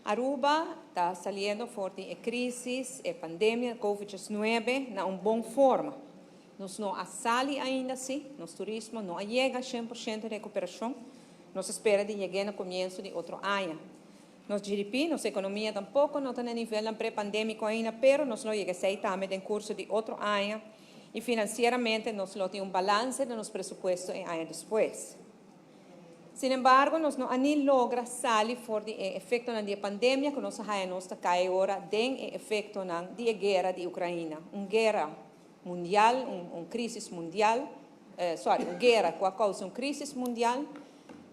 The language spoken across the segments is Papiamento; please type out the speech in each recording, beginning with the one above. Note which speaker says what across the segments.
Speaker 1: Aruba ta saliendo for di e crisis, e pandemia COVID-19 na un bon forma. Nos no a sali ainda si, nos turismo no a yega 100% di recuperacion. Nos ta spera di yega na comienso di otro aña. Nos GDP, nos economia tampoco no ta na nivel pre-pandemico ainda, pero nos lo yega esey tambe den curso di otro aña y financieramente nos lo tin un balance den nos presupuesto e aña despues. Sin embargo, nos no a ni logra sali for di efecto di pandemia cu nos a nos ta cay awor den efecto di guera di Ucrania, un guera mundial, un crisis mundial, sorry, un guera cu a causa un crisis mundial,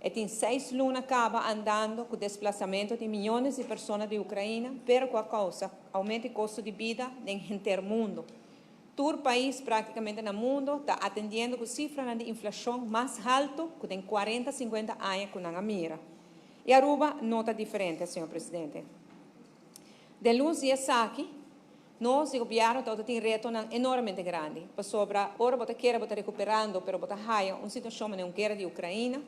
Speaker 1: y tin 6 luna caba andando cu desplasamento di miyones di persona di Ucrania, pero cu a causa aumento di costo di bida den henter mundo. Tur pais practicamente na mundo ta atendiendo cu cifra di inflacion mas halto cu den 40, 50 aña cu nan a mira. Y Aruba no ta diferente, señor presidente. Den luz di esaki, nos, gobierno, tin reto enormemente grandi. Pasobra, ora bo ta kere bo ta recuperando, pero bo ta haya un situacion den un guera di Ucrania,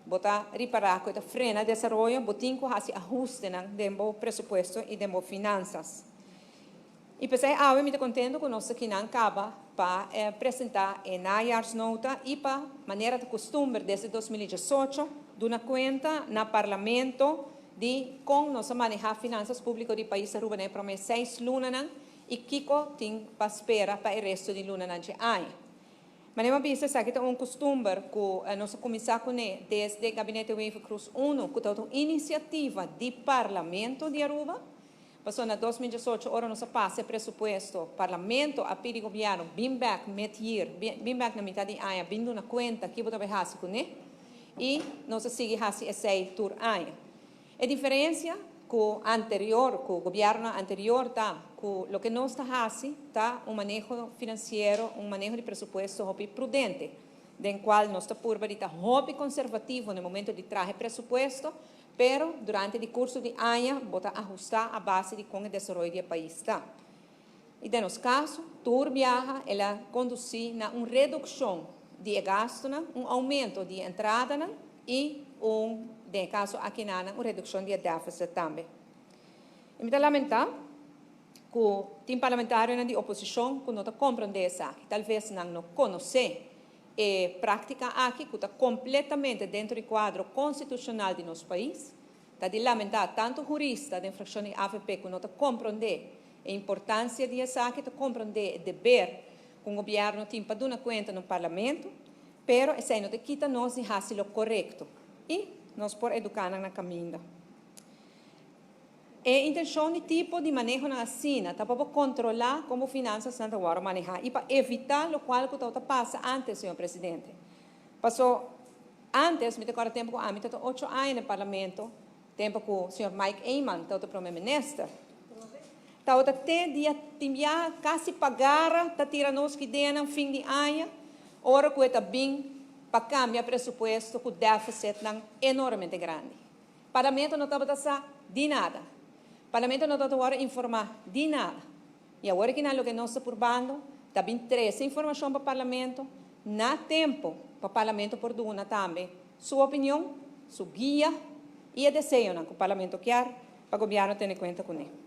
Speaker 1: bo ta ripara cu ta frena desaroyo, bo tin cu haci ahuste den presupuesto y den finanzas. Y pesey, awe mi ta contento cu nos aki a caba pa presenta e najaarsnota y pa manera di custumber desde 2018, duna cuenta na Parlamento di con nos a maneha finanzas publico di pais Aruba den prome 6 luna y kico tin pa spera pa e resto di luna di aña. Mas mi bisa esaki ta un custumber cu nos a cuminsa cune desde Gabinete Wever-Croes 1, cu ta un iniciativa di Parlamento di Aruba. Paso na 2018, ora nos a pasa presupuesto, Parlamento a pidi gobierno, bin back mid-year, bin back na mitar di aña, bin duna cuenta kico bo ta hasi cune, y nos a sigui hasi esey tur aña. E diferencia cu anterior, cu gobierno anterior ta, cu loke nos ta hasi, ta un maneho financiero, un maneho di presupuesto hopi prudente, den cual nos ta purba di ta hopi conservativo na momento di traha presupuesto, pero durante e curso di aña, bo ta ahusta a base di con e desaroyo di pais ta. Y den nos caso, tur biaha, el a conduci na un reduccion di gasto, un aumento di entrada y un, den caso aki, un reduccion di deficit tambe. Y mi ta lamenta cu tin parlamentario di oposicion cu no ta comprende esaki, talbes no conoce e practica aki cu ta completamente den e cuadro constitucional di nos pais. Ta di lamenta tanto hurista di fraccion di AVP cu no ta comprende e importancia di esaki, ta comprende e deber cu e gobierno tin pa duna cuenta na Parlamento, pero esey no ta kita nos di haci lo corecto. Y nos por educa na caminda. E intencion di tipo di maneho asina, ta pa controla con finanzas ta wordo maneha y pa evita loke cu tabata pasa antes, señor presidente. Paso antes, mi ta corda tempo cu ami tabata 8 aña den Parlamento, tempo cu señor Mike Eman tabata prome minister. Tabata te dia tin ya casi pagara ta tira nos cu den fin di aña, ora cu ta bin pa cambia presupuesto cu deficit nan enormemente grandi. Parlamento no tabata sa di nada. Parlamento no tabata informa di nada. Y awor cu na loke nos ta purbando, ta bin trece informacion pa Parlamento, na tempo, pa Parlamento por duna tambe su opinion, su guia y e deseo cu Parlamento kier pa gobierno tene cuenta cune.